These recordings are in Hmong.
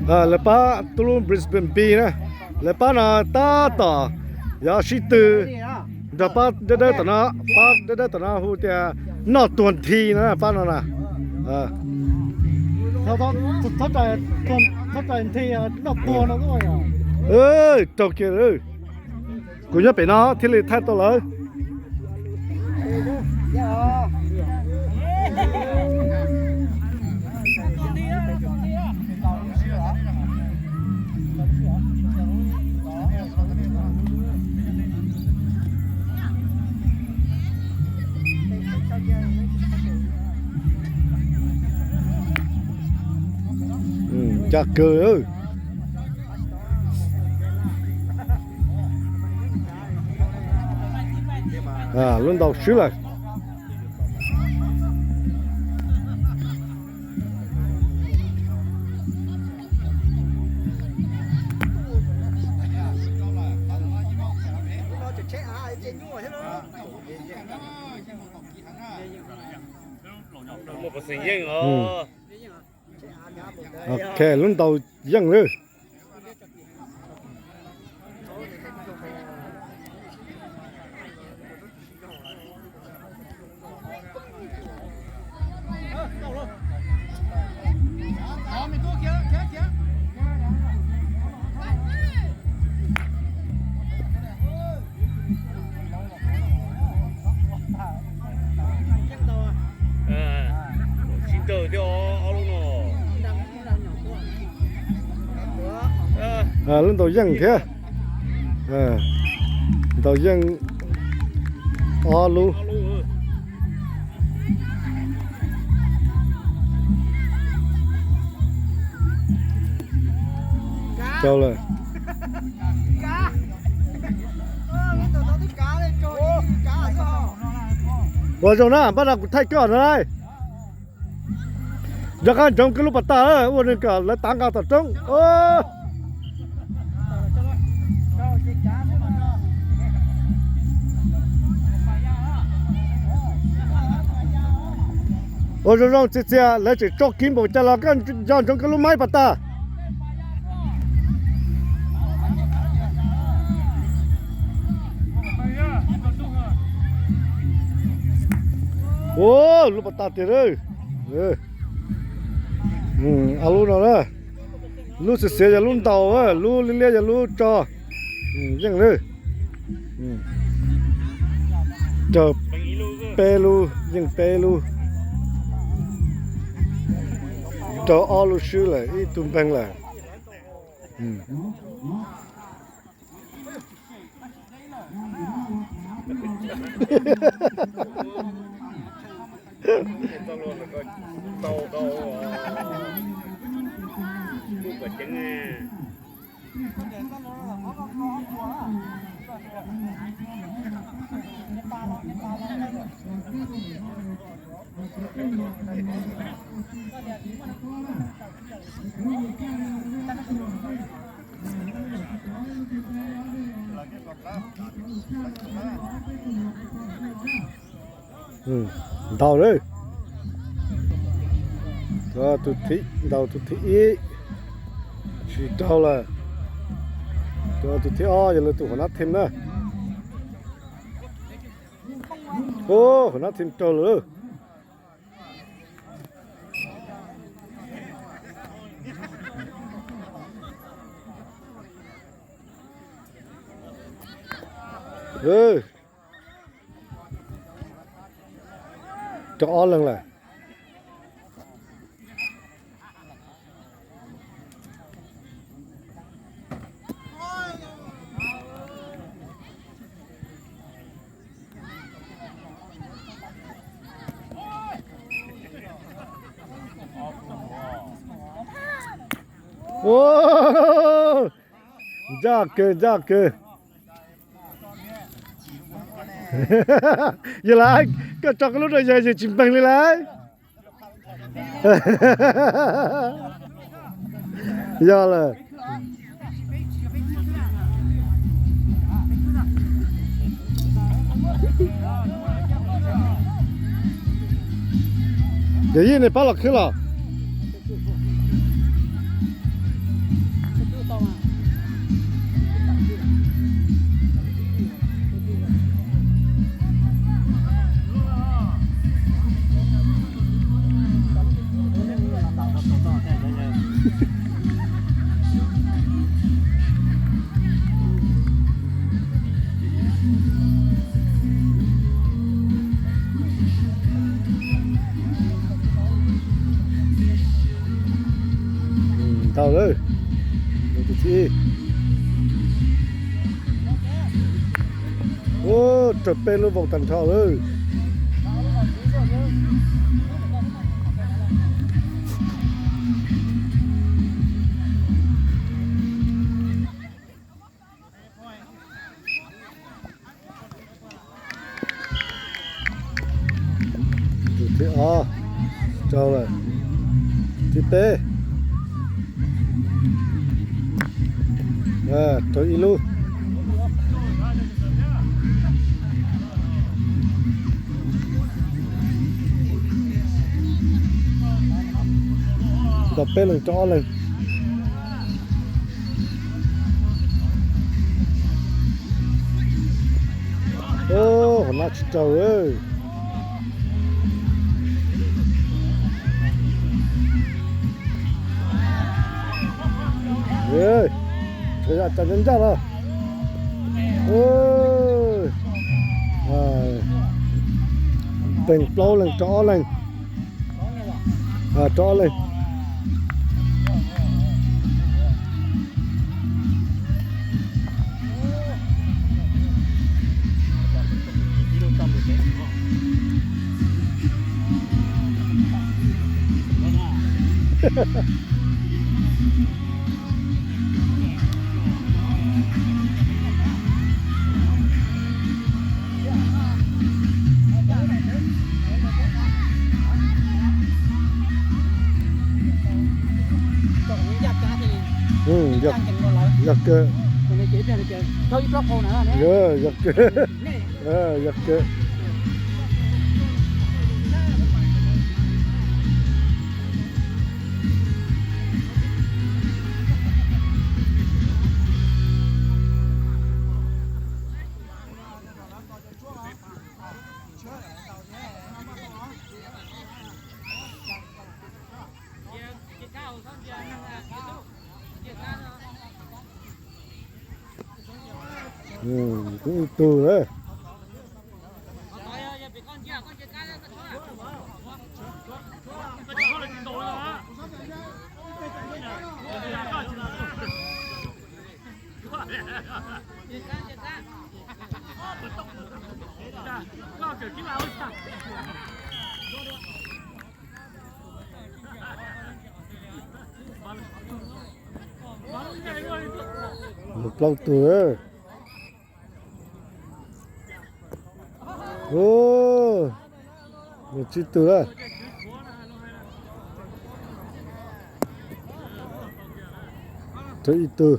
Lawv pab tub lub Brisbane Bee na, lawv pab no tab tom yuav sib tw nrog pab dawb dawb tom no, pab dawb dawb tom no hu tias noj tuag nthi no pab no na. Raug kiag, kuv nyob pem no thiaj li thaij tau lawv. Ncaj kawg. Lub ntau swb lawm. Ok, lub ntau yeej lawm. Lub ntau yeej thiab. Ntau yeej ob lub. Rau lawm. Ua zoo na, npaj no kuv thaij koj no lauj. Nco qab ntsoov koj lub pas tas, ua nws kom lawv tav nqa tom roob. Ua zoo zoo txias txias, lawv tseem tso kiv npaum cas los koj nco ntsoov koj lub maib pas tas. Ua lub pas tas tiag. Ob lub no na, lub xiav xiav yog lub ntaus, lub liab liab yog lub tso. Yeej lawm. Raug peb lub, yeej peb lub. Raug ob lub swb lawm, ib tug npeeg lawm. Ntaus lawm. Tus thib, ntaus tus thib ib, tsis raug lawm. Tus thib ob yog lawv tus Huam Nab Thim na. Huam Nab Thim raug lawm. Raug ob leeg lawm. Ncaj kawg, ncaj kawg. Yog lawm, koj tso koj lub rau yawg, yawg tsis npeeg li lawm. Yog lawm. Yog yij nej pab los khwb los. Tau lawm. Tus thib ib. Ua, raug peb lub vau tag nrho lawm. Tus thib ob raug lawm. Thib peb raug ib lub. Tau peb leeg raug ob leeg. Hov no tsis raug. Ua cas ncaj ncaj los. Teem plaub leeg raug ob leeg. Raug ob leeg. Yog kawg. Yog kawg. Yog kawg. Ib tug lawm. Mus plaub tug. Mus tsib tug lawm. Raug ib tug.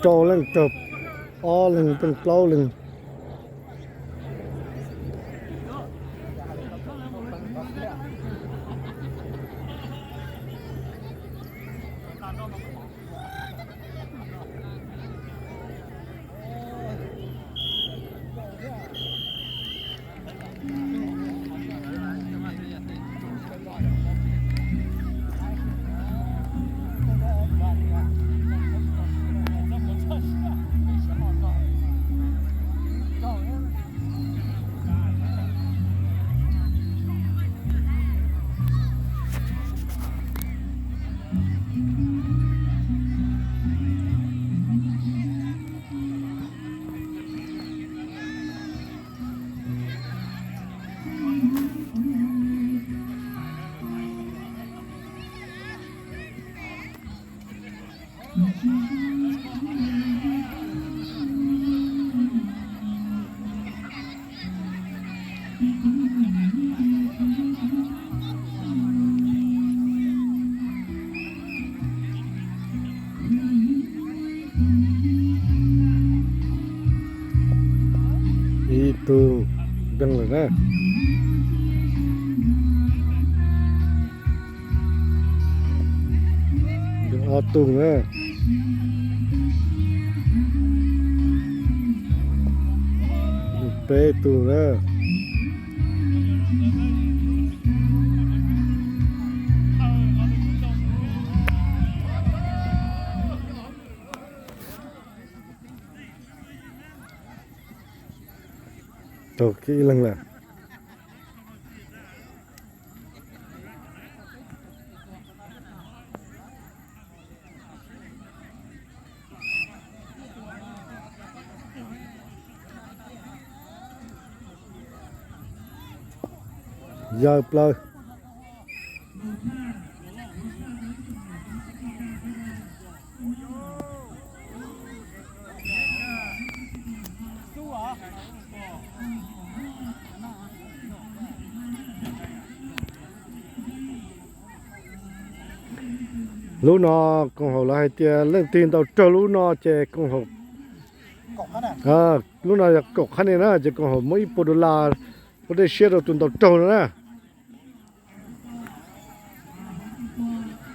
Rau leej raug ob leeg, pheej plaub leeg. Ib tug deeg lawm na. Deeg ob tug na. Peb tug na. Tau kiag ib leeg lawm. Yawg plaws. Lub no koom haum lawv hais tias leej twg ntaus raug lub no ces koom haum, lub no yog kaum qhab nias na ces koom haum muab ib puas dollar, ua dej siab rau tus ntaus raug no na.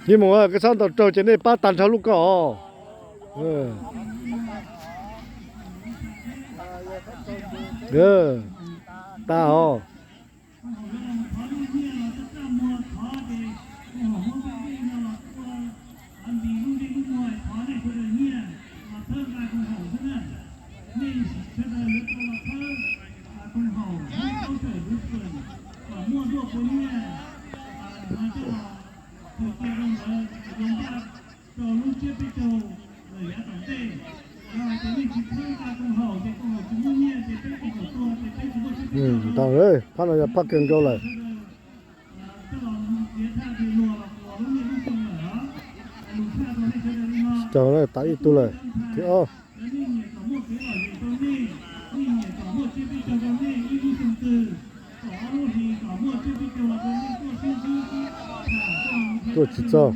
Yeej Moos, koj txhob ntaus raug ces nej pab tag nrho lub ko os. Tag os. Ntau, phab no yog phab kawg nkaus lawm. Tsis tau, tas ib tug lawm. Thib ob. Tuaj tsis txog.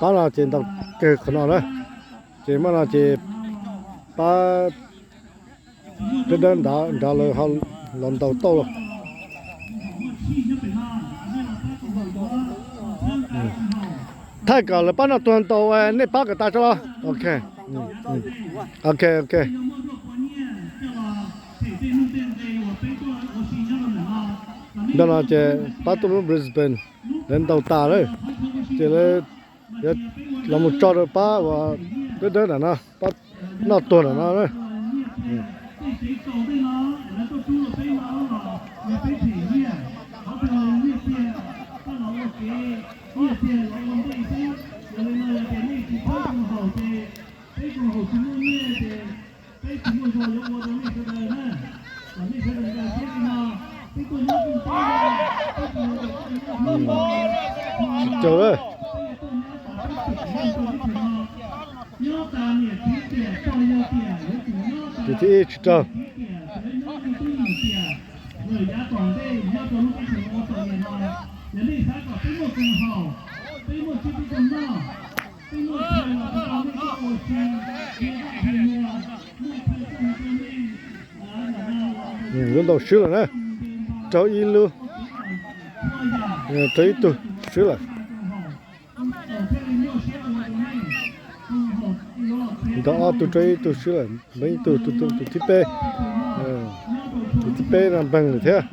Pab no ces ntaus kawg qhov no na. Ces pab no ces pab dawb dawb nrad lawv ho los ntaus tauj los. Thaij kom lawv pab no tuag ntaus, nej pab kom tas tso los. Ok, ok, ok. Nrad no ces pab tuaj lub Brisbane lawv ntaus tas lawm, ces lawv yuav los mus tso rau pab uas dawb dawb nram no, pab noj tuag nram no na. Tsis tau lawm. Tus thib ib tsis raug. Lub ntaus swb lawm na. Raug ib lub, raug ib tug swb lawm. Nrog ob tug raug ib tug swb lawm, npeeg ib tug, tus thib peb, tus thib peb no npeeg lawm thiab.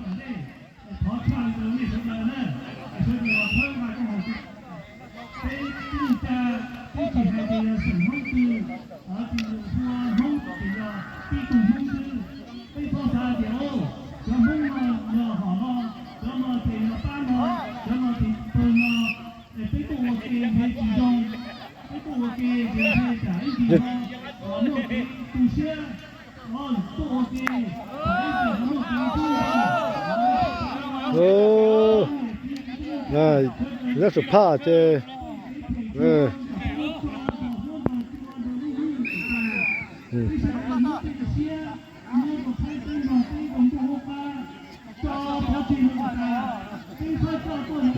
Nyob saum phaj ces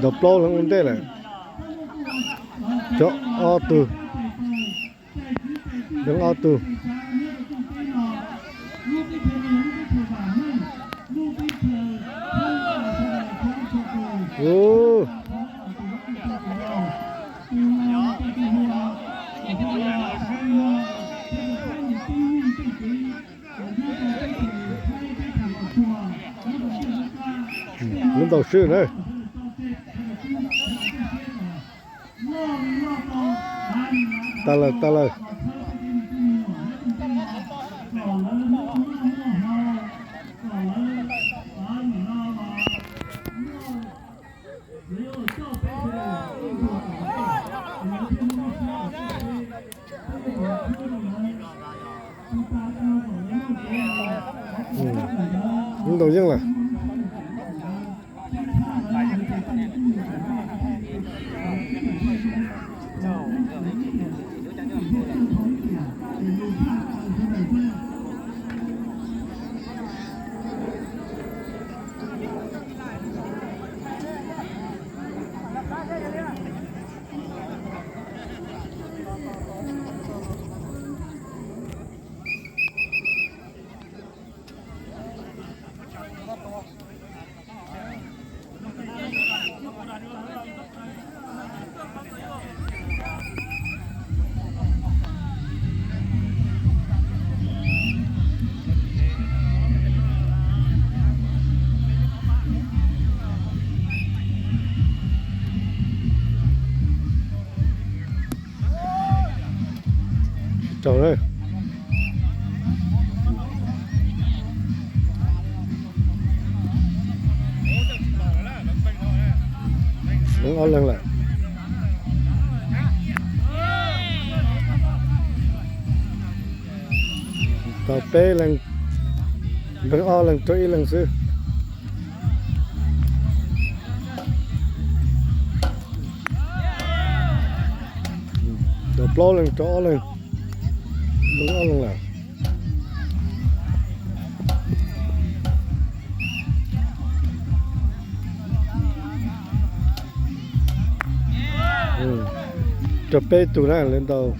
Ntaus plaub leeg ua ntej lawm. Cov ob tug, leeg ob tug. Ub. Lub ntaus swb na. Tag lawm, tag lawm. Lub ntaus yeej lawm. Tsaug na. Npleeg ob leeg lawm. Tau peb leeg, npleeg ob leeg rau ib leeg xwb. Tau plaub leeg rau ob leeg, npleeg ob leeg lawm. Rau peb tug na, lawv ntaus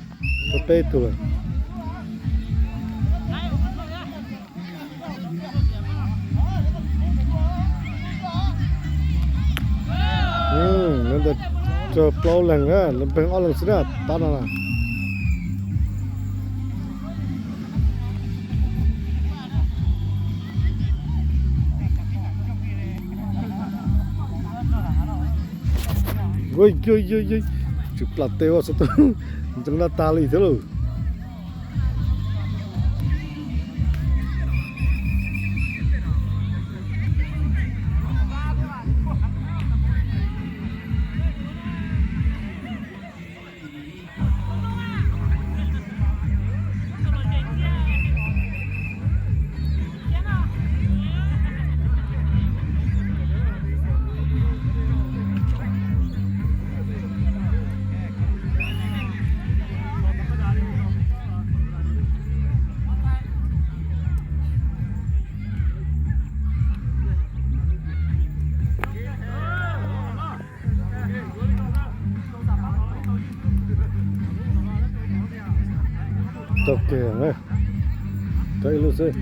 rau peb tug lawm. Lawv ntaus rau plaub leeg na, lawv npleeg ob leeg xwb na, pab no na. Tsw plam tes ua xov tooj ntxeev na tas li thiab lauj. Tau kiag na, tau ib lub xwb.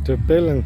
Rau peb leeg.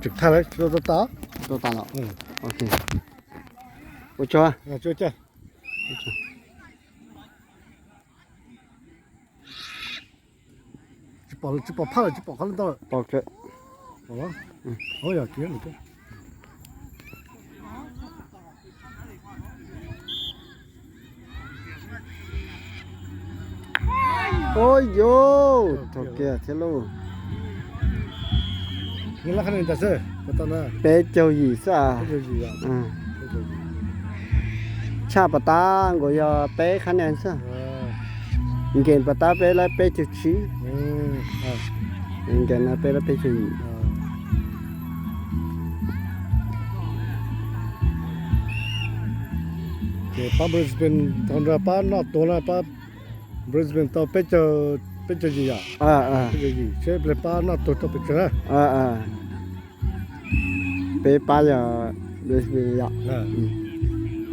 Tseem thaj lawm, tas tas los. Ok. Ua tsaug. Tsis pom, tsis pom phaj lawm, tsis pom qhov ntau lawm. Ua yus, thaum kiag thiab lauj. Peb caug yim xwb. Tshaj pas tab nkaus yog peb qhab nia xwb. Nkees pas tab peb lab peb caug tsib. Nkees no peb lab peb caug yim. Ces pab Brisbane thaum nrog pab noj tuag na, pab Brisbane tau peb caug, peb caug yim yom. Peb caug yim, seb ple pab noj tuag rau pes tsawg na. Peb pab yog Brisbane yom.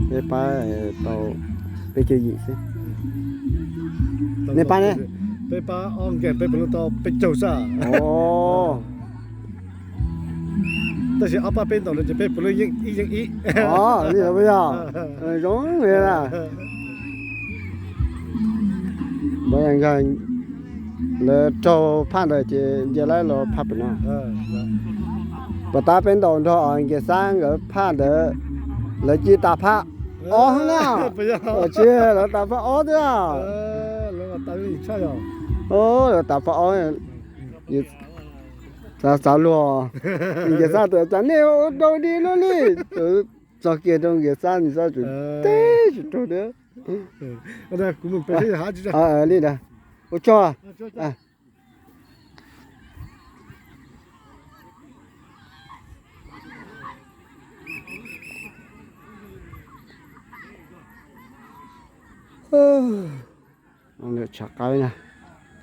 Peb pab tau peb caug yim xwb. Nej pab ne? Peb pab ob nkees peb puav leej tau peb caug xwb. Tab sis ob pab peb ntaus no ces peb puav leej yeej ib yeej ib. Li ntawd yog zoo li na. Lawv raug phaj ntawd ces nce lawv los phaj pem no. Pas tab peb ntaus nrog Nkias Xab nkawd phaj ntawd, lawv cia tas phaj ob na. Tsis, lawv tas phaj ob thiab. Lawv tas phaj ob. Xav xav luag, Nkias Xab tias cas nej ua rau di luaj li. Txog kiag rau Nkias Xab, Nkias Xab tseem teb tsis raug thiab. Li ntawd, ua tsaug. Ua lawm tshav qaib na,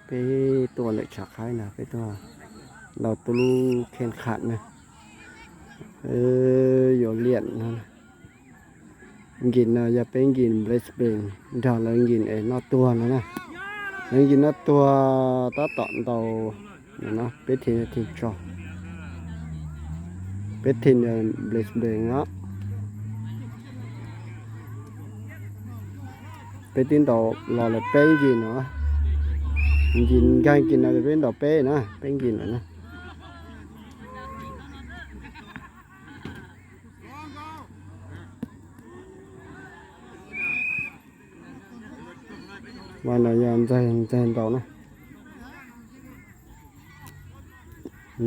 peb tuaj lawm tshav qaib na, peb tuaj los tu lub kheej qham na. Yuav liam no, nkim no yog peb nkim Brisbane nrog lawv nkim es noj tuag no na. Lawv nkim noj tuag tab tom ntaus no, peb thim thim tso, peb thim Brisbane no. Peb twb ntaus los lawm peb nkim no, nkim nkag nkim no peb ntaus peb na, peb nkim lawm na. Mas no yog ntxaig ntxaig ntaus na.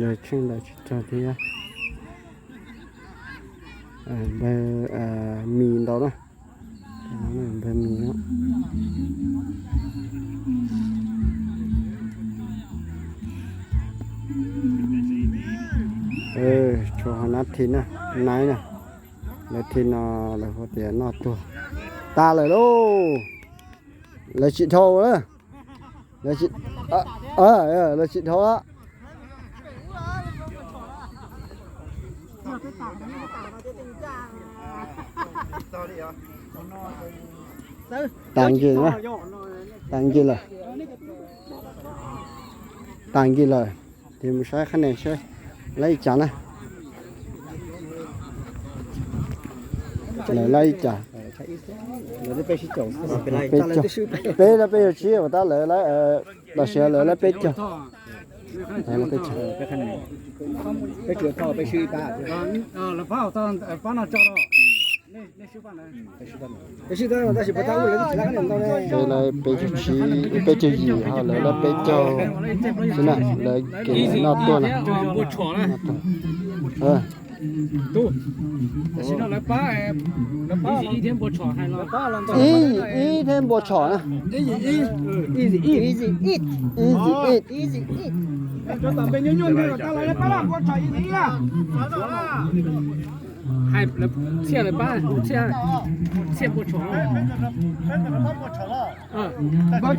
Yog tsheej ntawd tsis txog thiab. Npawg Mis ntaus na. Npawg Mis. Tshuav ho nab thi na, nab na. Lawv thi no lawv hu tias noj tuag. Tas lawm lauj. Lawv tsis dhau na. Lawv tsis dhau. Tas nkim na. Tas nkim lawm. Tas nkim lawm. Ces mus saib qhab nia saib lawv ib cas na. Lawv lawv ib cas. Peb lab peb caug tsib, tab lawv lab, los sis lawv lab peb caug. Peb caug. Peb lawv peb caug tsib, peb caug yim, ho lawv lawv peb caug xwb na, lawv kev noj tuaj na. Ib, ib thiab npua tshom na. Easy, easy, easy, easy. Txiaj lawv pab, txiaj, txiaj npua tshom.